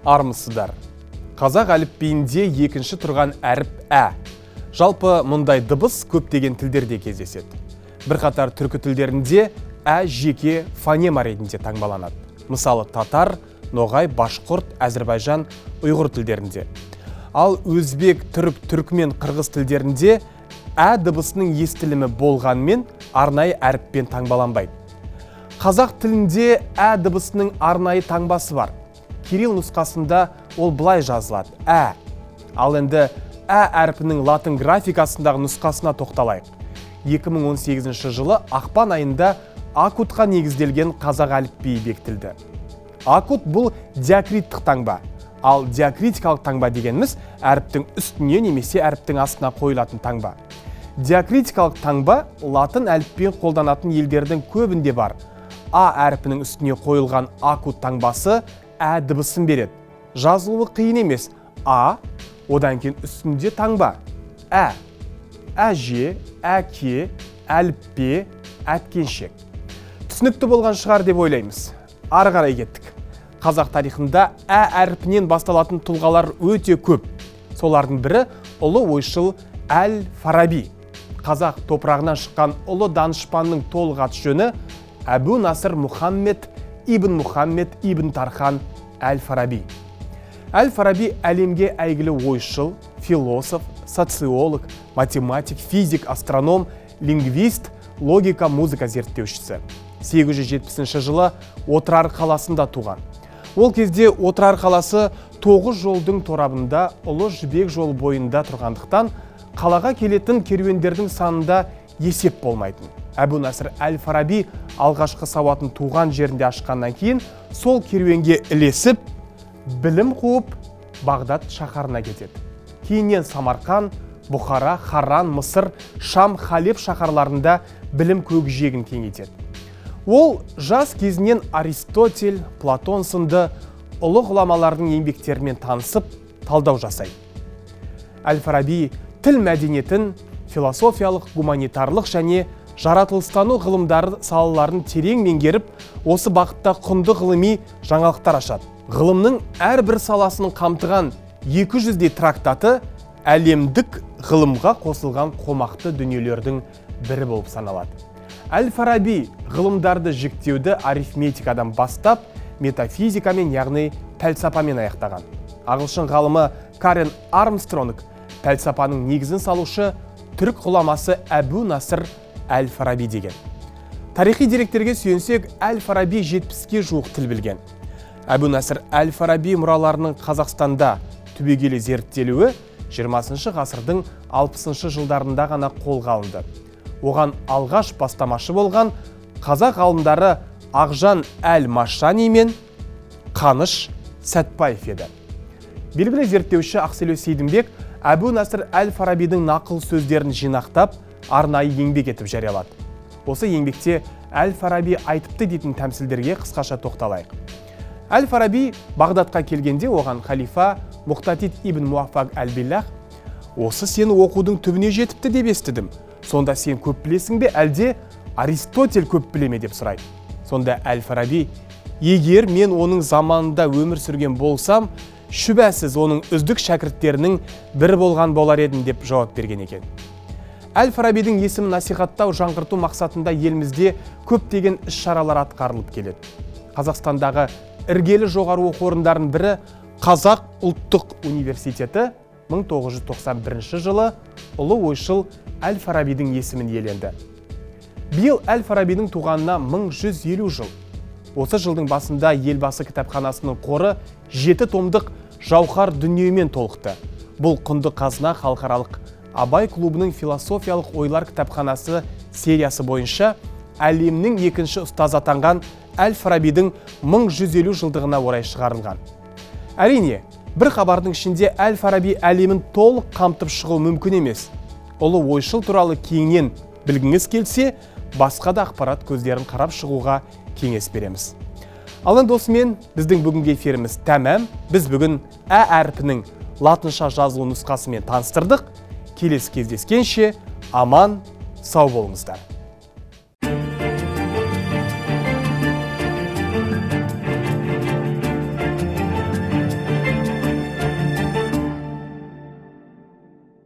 Армысыздар. Қазақ әліпбиінде екінші тұрған әріп ә. Жалпы мұндай дыбыс көптеген тілдерде кездеседі. Бірқатар түркі тілдерінде ә жеке фонема ретінде таңбаланады. Мысалы, татар, ноғай, башқұрт, әзірбайжан, ұйғыр тілдерінде. Ал өзбек, түрік, түркмен, қырғыз тілдерінде ә дыбысының естілімі болғанмен арнайы әріппен таңбаланбайды. Қазақ тілінде ә дыбысының арнайы таңбасы бар. Кирилл нұсқасында ол былай жазылады: ә. Ал енді ә әрпінің латын графикасындағы нұсқасына тоқталайық. 2018 жылы ақпан айында акутқа негізделген қазақ әліпбиі бекітілді. Акут бұл диакриттік таңба. Ал диакритикалық таңба дегеніміз әріптің үстіне немесе әріптің астына қойылатын таңба. Диакритикалық таңба латын әліпбиін қолданатын елдердің көбінде бар. А әрпінің үстіне қойылған акут таңбасы ә дыбысын береді. Жазылуы қиын емес. А, одан кейін үстінде таңба. Ә, әже, әке, әліппе, әткеншек. Түсінікті болған шығар деп ойлаймыз. Ары қарай кеттік. Қазақ тарихында ә әрпінен басталатын тұлғалар өте көп. Солардың бірі ұлы ойшыл Әл-Фараби. Қазақ топырағынан шыққан ұлы данышпанның толық аты жөні Әбу Насыр Мұхаммед ибн Мұхаммед ибн Тархан Әл-Фараби. Әл-Фараби әлемге әйгілі ойшыл, философ, социолог, математик, физик, астроном, лингвист, логика, музыка зерттеушісі. 870 жылы Отырар қаласында туған. Ол кезде Отырар қаласы 9 жолдың торабында, ұлы жібек жолы бойында тұрғандықтан қалаға келетін керуендердің санында есеп болмайтын. Әбу Насыр Әл-Фараби алғашқы сауатын туған жерінде ашқаннан кейін сол керуенге ілесіп, білім қуып, Бағдат шаһарына кетеді. Кейіннен Самарқан, Бұхара, Харран, Мысыр, Шам, Халеп шаһарларында білім көкжиегін кеңейтеді. Ол жас кезінен Аристотель, Платон сынды ұлы ғұламалардың еңбектерімен танысып, талдау жасайды. Әл-Фараби тіл мәдениетін, философиялық, гуманитарлық және жаратылыстану ғылымдары салаларын терең меңгеріп, осы бағытта құнды ғылыми жаңалықтар ашады. Ғылымның әрбір саласын қамтыған 200-дей трактаты әлемдік ғылымға қосылған қомақты дүниелердің бірі болып саналады. Әл-Фараби ғылымдарды жіктеуді арифметикадан бастап, метафизикамен, яғни пәлсапамен аяқтаған. Ағылшын ғалымы Карен Армстронг пәлсапаның негізін салушы түрік ғұламасы Әбу Насыр Әл-Фараби деген. Тарихи деректерге сүйенсек, Әл-Фараби 70-ке жуық тіл білген. Әбу Насыр Әл-Фараби мұраларының Қазақстанда түбегейлі зерттелуі 20 ғасырдың 60 жылдарында ғана қолға алынды. Оған алғаш бастамашы болған қазақ ғалымдары Ақжан Әл-Машани мен Қаныш Сәтпаев еді. Белгілі зерттеуші Ақселеу Сейдімбек Әбу Насыр Әл-Фарабидің нақыл сөздерін жинақтап, арнайы еңбек етіп жариялады. Осы еңбекте Әл-Фараби айтыпты дейтін тәмсілдерге қысқаша тоқталайық. Әл-Фараби Бағдатқа келгенде оған халифа Мұқтатид ибн Муаффақ әл-Биллах: «Осы сені оқудың түбіне жетіпті деп естідім. Сонда сен көп білесің бе, әлде Аристотель көп біле ме?» деп сұрайды. Сонда Әл-Фараби: «Егер мен оның заманында өмір сүрген болсам, шүбәсіз оның үздік шәкірттерінің бірі болған болар едім», деп жауап берген екен. Әл-Фарабидің есімін насихаттау, жаңғырту мақсатында елімізде көптеген іс-шаралар атқарылып келеді. Қазақстандағы іргелі жоғары оқу орындарының бірі Қазақ ұлттық университеті 1991 жылы ұлы ойшыл Әл-Фарабидің есімін иеленді. Биыл Әл-Фарабидің туғанына 1150 жыл. Осы жылдың басында Елбасы кітапханасының қоры 7 томдық жауһар дүниемен толықты. Бұл құнды қазына халықаралық Абай клубының философиялық ойлар кітапханасы сериясы бойынша әлемнің екінші ұстазы атанған Әл-Фарабидің 1150 жылдығына орай шығарылған. Әрине, бір хабардың ішінде Әл-Фараби әлемін толық қамтып шығу мүмкін емес. Ұлы ойшыл туралы кеңінен білгіңіз келсе, басқа да ақпарат көздерін қарап шығуға кеңес береміз. Ал енді осымен біздің бүгінгі эфиріміз тәмам. Біз бүгін ә әрпінің латынша жазылу нұсқасымен таныстырдық. Келесі кездескенше аман, сау болыңыздар.